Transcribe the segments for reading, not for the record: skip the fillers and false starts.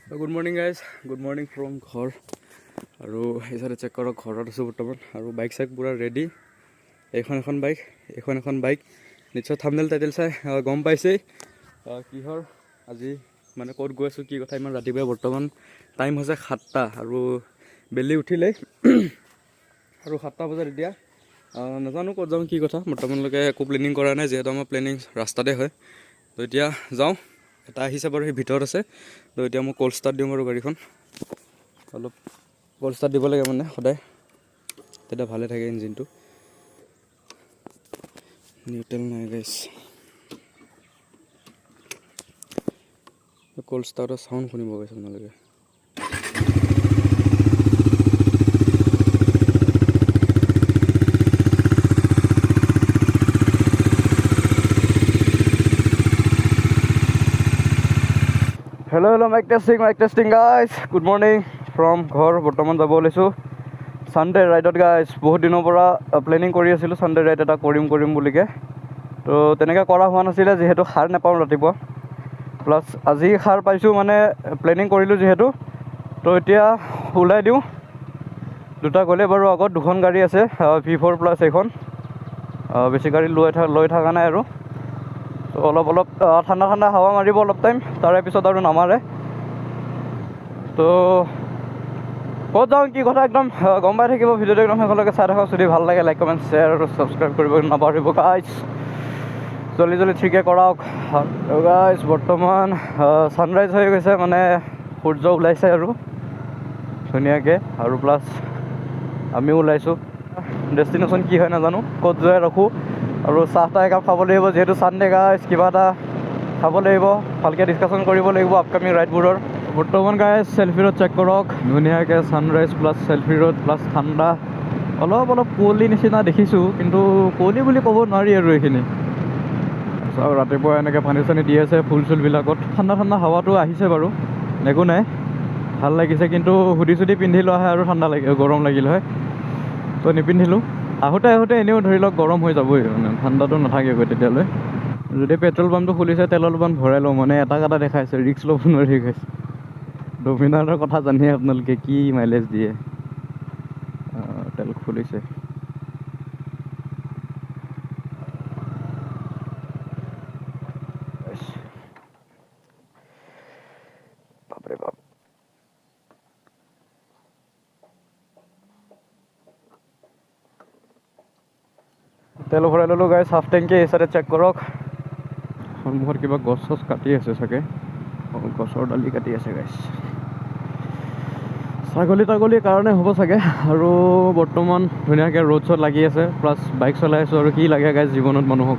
Good morning guys, good morning from ঘৰ। আৰু এই চাইডে চেক কৰক, ঘৰত আছোঁ বৰ্তমান। আৰু বাইক চাইক পূৰা ৰেডি। এইখন এখন বাইক, এইখন এখন বাইক। নিশ্চয় থাম্বনেইল টাইটেল চাই গম পাইছেই কিহৰ আজি মানে ক'ত গৈ আছোঁ, কি কথা। ইমান ৰাতিপুৱাই, বৰ্তমান টাইম হৈছে 7টা আৰু বেলি উঠিলেই আৰু 7টা বজাত এতিয়া নাজানো ক'ত যাওঁ, কি কথা। বৰ্তমানলৈকে একো প্লেনিং কৰা নাই, যিহেতু আমাৰ প্লেনিং ৰাস্তাতে হয়। তো এতিয়া যাওঁ। এটা আহিছে বাৰু, সি ভিতৰত আছে। তো এতিয়া মই কল্ড ষ্টাৰ্ট দিওঁ বাৰু গাড়ীখন। অলপ কল্ড ষ্টাৰ্ট দিব লাগে মানে সদায়, তেতিয়া ভালে থাকে ইঞ্জিনটো। নিউট্ৰেল নাই গাইছ। কল্ড ষ্টাৰ্টৰ চাউণ্ড শুনিব গৈছে আপোনালোকে। Hello hello, mic testing, mic testing guys, good morning from ঘৰ। বৰ্তমান যাব ওলাইছোঁ ছানডে ৰাইডত গাইজ। বহুত দিনৰ পৰা প্লেনিং কৰি আছিলোঁ ছানডে ৰাইড এটা কৰিম কৰিম বুলিকে। তো তেনেকৈ কৰা হোৱা নাছিলে, যিহেতু সাৰ নাপাওঁ ৰাতিপুৱা। প্লাছ আজি সাৰ পাইছোঁ, মানে প্লেনিং কৰিলোঁ যিহেতু। তো এতিয়া ওলাই দিওঁ। দুটা গ'লে বাৰু আগত দুখন গাড়ী আছে, ভি 4 প্লাছ এইখন। বেছি গাড়ী লৈ থকা নাই আৰু। তো অলপ অলপ ঠাণ্ডা ঠাণ্ডা হাৱা মাৰিব অলপ টাইম, তাৰে পিছত আৰু নামাৰে। তো ক'ত যাওঁ, কি কথা একদম গম পাই থাকিব। ভিডিঅ'টো একদম শেষলৈকে চাই থাকক। যদি ভাল লাগে লাইক, কমেণ্ট, শ্বেয়াৰ আৰু ছাবস্ক্ৰাইব কৰিব নাপাহৰিব গাইজ। জল্দি জল্দি 3K কৰাওক। আৰু গাইজ, বৰ্তমান ছানৰাইজ হৈ গৈছে, মানে সূৰ্য ওলাইছে আৰু ধুনীয়াকৈ। আৰু প্লাছ আমিও ওলাইছোঁ। ডেষ্টিনেশ্যন কি হয় নাজানো, ক'ত যোৱাই ৰখোঁ। আৰু চাহ তাহ একাপ খাব লাগিব, যিহেতু ছানডে গাইজ, কিবা এটা খাব লাগিব। ভালকৈ ডিছকাশ্যন কৰিব লাগিব আপকামিং ৰাইডবোৰৰ। বৰ্তমান গাইজ চেল্ফি ৰোড চেক কৰক, ধুনীয়াকৈ sunrise plus selfie road plus ঠাণ্ডা। অলপ অলপ কুঁৱলী নিচিনা দেখিছোঁ, কিন্তু কুঁৱলী বুলি ক'ব নোৱাৰি আৰু এইখিনি। চাওক, ৰাতিপুৱা এনেকৈ পানী চানী দি আছে ফুল চুলবিলাকত। ঠাণ্ডা ঠাণ্ডা হাৱাটো আহিছে বাৰু, একো নাই, ভাল লাগিছে। কিন্তু হুডি চুডি পিন্ধি লোৱা হয় আৰু ঠাণ্ডা লাগি গৰম লাগিল হয়, তো নিপিন্ধিলোঁ। আহোঁতে আহোঁতে এনেও ধৰি লওক গৰম হৈ যাবই, মানে ঠাণ্ডাটো নাথাকেগৈ তেতিয়ালৈ। যদি পেট্ৰল পাম্পটো খুলিছে, তেল অলপমান ভৰাই লওঁ, মানে এটা কাটা দেখাইছে, ৰিস্ক ল'ব নোৱাৰি গাইছ। ডমিনাৰৰ কথা জানেই আপোনালোকে কি মাইলেজ দিয়ে। তেল খুলিছে। বাপৰে বাপ, তেল ভৰাই ল'লোঁ গাইছ, হাফ টেংকি। এই চাইডে চেক কৰক, সন্মুখত কিবা গছ চছ কাটি আছে চাগে। অঁ, গছৰ দালি কাটি আছে গাইছ, ছাগলী তাগলীৰ কাৰণে হ'ব চাগে। আৰু বৰ্তমান ধুনীয়াকৈ ৰ'দ চ'দ লাগি আছে, প্লাছ বাইক চলাই আছোঁ, আৰু কি লাগে গাইছ জীৱনত মানুহক।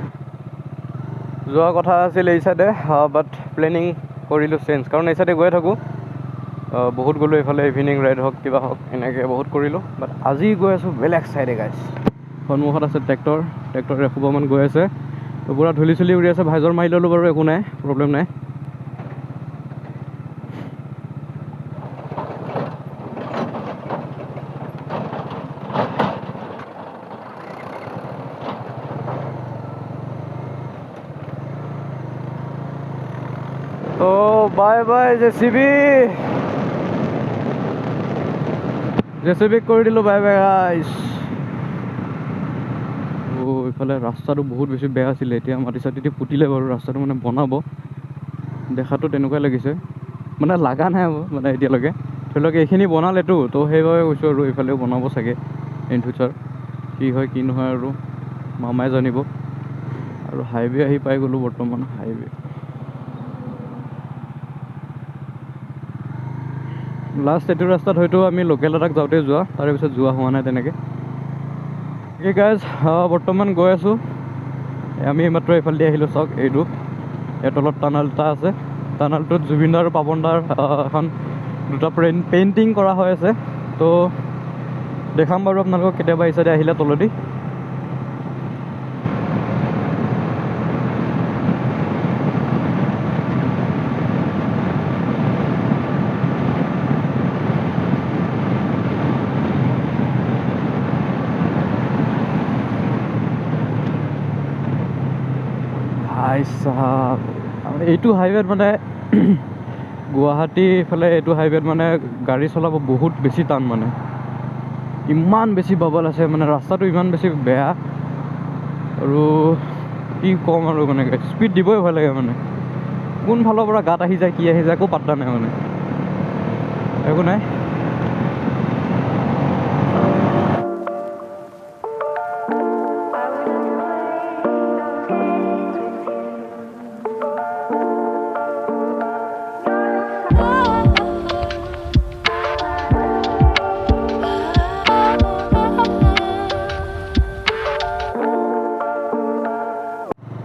যোৱা কথা আছিল এই চাইডে, বাট প্লেনিং কৰিলোঁ চেঞ্জ, কাৰণ এই চাইডে গৈ থাকোঁ। বহুত গ'লোঁ এইফালে, ইভিনিং ৰাইড হওক কিবা হওক এনেকৈ বহুত কৰিলোঁ, বাট আজি গৈ আছোঁ বেলেগ চাইডে গাইছ। সন্মুখত আছে ট্ৰেক্টৰ, ট্ৰেক্টৰ এসোপামান গৈ আছে। তো পূৰা ধূলি চুলি উৰি আছে। ভাইজৰ মাৰি ল'লোঁ বাৰু, একো নাই, প্ৰব্লেম নাই। তো বাই বাই জেচিবি, জেচিবিক কৰি দিলোঁ বাই বাই গাইছ। অ', ইফালে ৰাস্তাটো বহুত বেছি বেয়া আছিলে, এতিয়া মাটি চাটি দি পুতিলে বাৰু ৰাস্তাটো, মানে বনাব। দেখাটো তেনেকুৱাই লাগিছে, মানে লগা নাই মানে এতিয়ালৈকে। ধৰি লওক এইখিনি বনালেতো, তো সেইবাবে কৈছোঁ আৰু এইফালেও বনাব চাগে ইন ফিউচাৰ। কি হয় কি নহয় আৰু মামাই জানিব। আৰু হাইৱে আহি পাই গ'লোঁ বৰ্তমান। হাইৱে লাষ্ট এইটো ৰাস্তাত হয়তো আমি লোকেল এটাক যাওঁতে যোৱা, তাৰে পিছত যোৱা হোৱা নাই তেনেকৈ। ঠিক গাইজ, বৰ্তমান গৈ আছোঁ আমি। এইমাত্ৰ এইফালেদি আহিলোঁ। চাওক, এইটো ইয়াৰ তলত টানেল এটা আছে। টানেলটোত জুবিন দা আৰু পাপন দাৰ এখন দুটা পেইণ্টিং কৰা হৈ আছে। তো দেখাম বাৰু আপোনালোকক কেতিয়াবা এই চাইডে আহিলে তলেদি। ভাই চাহাব, এইটো হাইৱেত মানে গুৱাহাটী এইফালে এইটো হাইৱেত মানে গাড়ী চলাব বহুত বেছি টান, মানে ইমান বেছি বাবল আছে, মানে ৰাস্তাটো ইমান বেছি বেয়া আৰু কি ক'ম আৰু, মানে স্পীড দিবই ভয় লাগে, মানে কোনফালৰ পৰা গাত আহি যায় কি আহি যায় একো পাত্তা নাই, মানে একো নাই।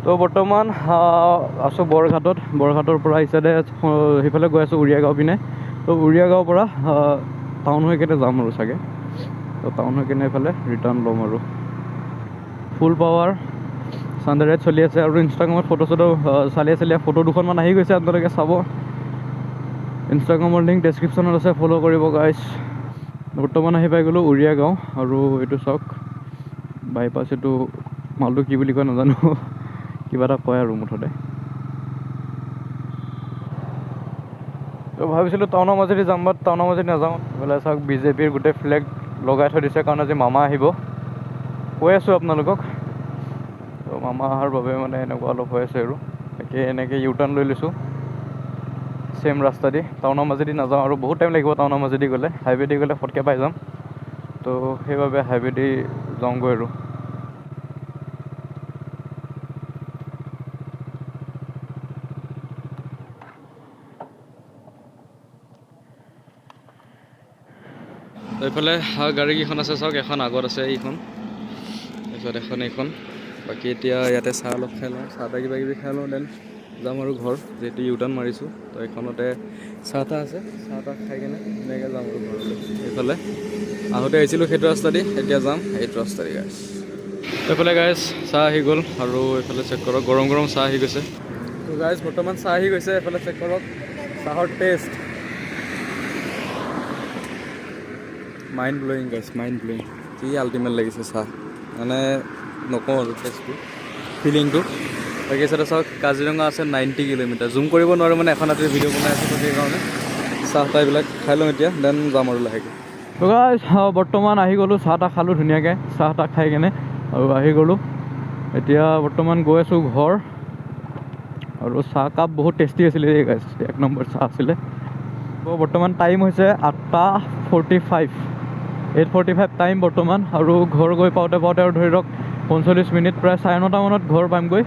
তো বৰ্তমান আছোঁ বৰঘাটত, বৰঘাটৰ পৰা ইচাইডে সেইফালে গৈ আছোঁ উৰিয়াগাঁও পিনে। তো উৰিয়াগাঁৱৰ পৰা টাউন হৈ কেনে যাম আৰু চাগে, তো টাউন হৈ কেনে এইফালে ৰিটাৰ্ণ ল'ম আৰু। ফুল পাৱাৰ ছানডে ৰাইড চলি আছে আৰু ইনষ্টাগ্ৰামত ফটো চটো চালিয়া চালিয়া ফটো দুখনমান আহি গৈছে, আপোনালোকে চাব। ইনষ্টাগ্ৰামৰ লিংক ডেছক্ৰিপশ্যনত আছে, ফ'ল' কৰিব গাইছ। বৰ্তমান আহি পাই গ'লোঁ উৰিয়াগাঁও আৰু এইটো চাওক বাইপাছ, এইটো মালটো কি বুলি কয় নাজানো, কিবা এটা কয় আৰু মুঠতে। তো ভাবিছিলোঁ টাউনৰ মাজেদি যাম, বাট টাউনৰ মাজেদি নাযাওঁ। এইফালে চাওক বিজেপিৰ গোটেই ফ্লেগ লগাই থৈ দিছে, কাৰণ আজি মামা আহিব, কৈ আছোঁ আপোনালোকক। তো মামা অহাৰ বাবে মানে এনেকুৱা অলপ হৈ আছে আৰু। বাকী এনেকৈ ইউ টাৰ্ণ লৈ লৈছোঁ ছেইম ৰাস্তা দি, টাউনৰ মাজেদি নাযাওঁ আৰু বহুত টাইম লাগিব টাউনৰ মাজেদি গ'লে, হাইৱেদি গ'লে ফটকৈ পাই যাম। তো সেইবাবে হাইৱেদি যাওঁগৈ আৰু। এইফালে গাড়ীকেইখন আছে চাওক, এখন আগত আছে এইখন, তাৰপিছত এখন এইখন। বাকী এতিয়া ইয়াতে চাহ অলপ খাই লওঁ, চাহ তাহ কিবা কিবি খাই লওঁ, then যাম আৰু ঘৰ, যিহেতু ইউ টাৰ্ণ মাৰিছোঁ। তো এইখনতে চাহ তাহ আছে, চাহ তাহ খাই কেনে ধুনীয়াকৈ যাম আৰু ঘৰলৈ। এইফালে আহোঁতে আহিছিলোঁ সেইটো ৰাস্তা দি, এতিয়া যাম এইটো ৰাস্তা দি গাইছ। এইফালে গাইছ চাহ আহি গ'ল আৰু এইফালে চেক কৰক গৰম গৰম চাহ আহি গৈছে। তো গাইছ বৰ্তমান চাহ আহি গৈছে, এইফালে চেক কৰক চাহৰ taste. Mind blowing guys, mind blowing, কি আল্টিমেট লাগিছে চাহ, মানে নকওঁ আৰু টেষ্টটো, ফিলিংটো। বাকী চাইডে চাওক কাজিৰঙা আছে 90 কিলোমিটাৰ, জুম কৰিব নোৱাৰোঁ মানে এখন হাতেৰে ভিডিঅ' বনাই আছোঁ, সেইকাৰণে চাহ তাহ এইবিলাক খাই লওঁ এতিয়া, then যাম আৰু লাহেকৈ। তো গাইছ বৰ্তমান আহি গ'লোঁ, চাহ তাহ খালোঁ ধুনীয়াকৈ, চাহ তাহ খাই কেনে আৰু আহি গ'লোঁ। এতিয়া বৰ্তমান গৈ আছোঁ ঘৰ। আৰু চাহকাপ বহুত টেষ্টি আছিলে দেই গাইছ, এক নম্বৰ চাহ আছিলে। তো বৰ্তমান টাইম হৈছে 8:45, 8:45 টাইম বৰ্তমান। আৰু ঘৰ গৈ পাওঁতে পাওঁতে আৰু ধৰি লওক 45 মিনিট, প্ৰায় 9:30 মানত ঘৰ পামগৈ।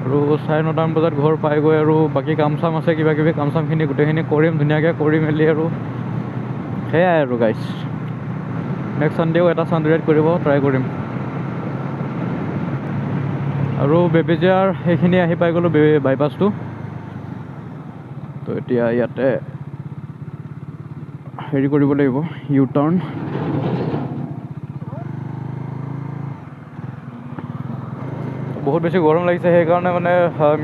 আৰু 9:30 বজাত ঘৰ পাই গৈ আৰু বাকী কাম চাম আছে, কিবা কিবি কাম চামখিনি গোটেইখিনি কৰিম ধুনীয়াকৈ, কৰি মেলি আৰু সেয়াই আৰু গাইছ। নেক্সট ছানডেও এটা ছানডে ৰাইড কৰিব ট্ৰাই কৰিম। আৰু বেবেজীয়াৰ সেইখিনি আহি পাই গ'লোঁ বাইপাছটো। তো এতিয়া ইয়াতে হেৰি কৰিব লাগিব, ইউ টাৰ্ণ। বহুত বেছি গৰম লাগিছে, সেইকাৰণে মানে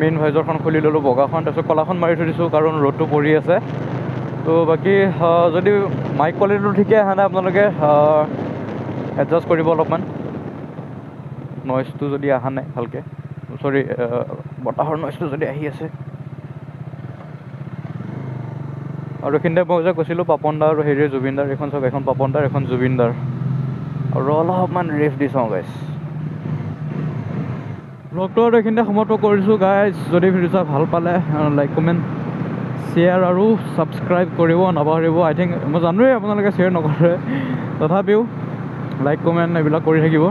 মেইন ভাইজৰখন খুলি ল'লোঁ, বগাখন, তাৰপিছত ক'লাখন মাৰি থৈ দিছোঁ, কাৰণ ৰ'দটো পৰি আছে। তো বাকী যদি মাইক কোৱালিটিটো ঠিকে অহা নাই, আপোনালোকে এডজাষ্ট কৰিব অলপমান, নইজটো যদি অহা নাই ভালকৈ, চৰি বতাহৰ নইজটো যদি আহি আছে। আৰু এইখিনিতে মই যে কৈছিলোঁ পাপন দা আৰু হেৰি জুবিন দাৰ, এইখন চাওক, এখন পাপন দাৰ, এখন জুবিন দাৰ। আৰু অলপমান ৰেষ্ট দি চাওঁ গাইছ। ব্লগটো আৰু এইখিনিতে সমাপ্ত কৰিছোঁ গাইজ। যদি ভিডিঅ' চাই ভাল পালে লাইক, কমেণ্ট, শ্বেয়াৰ আৰু ছাবস্ক্ৰাইব কৰিব নাপাহৰিব। আই থিংক মই জানোৱেই আপোনালোকে শ্বেয়াৰ নকৰে, তথাপিও লাইক, কমেণ্ট এইবিলাক কৰি থাকিব।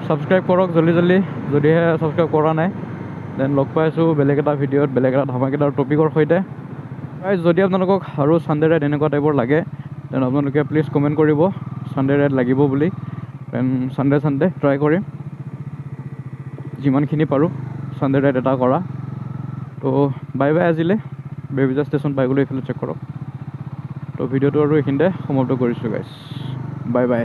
ছাবস্ক্ৰাইব কৰক জল্দি জল্দি, যদিহে ছাবস্ক্ৰাইব কৰা নাই। Then লগ পাই আছোঁ বেলেগ এটা ভিডিঅ'ত, বেলেগ এটা ধামাকেদাৰ টপিকৰ সৈতে। গাইজ যদি আপোনালোকক আৰু ছানডে ৰাইড এনেকুৱা টাইপৰ লাগে, then আপোনালোকে প্লিজ কমেণ্ট কৰিব ছানডে ৰাইড লাগিব বুলি। Then Sunday try কৰিম যিমানখিনি পাৰোঁ ছানডে ৰাইড এটা কৰা। তো বাই বাই আজিলৈ, বেবেজীয়া ষ্টেচন পাই গ'লোঁ, এইফালে চেক কৰক। তো ভিডিঅ'টো আৰু এইখিনিতে সমাপ্ত কৰিছোঁ গাইজ, বাই বাই।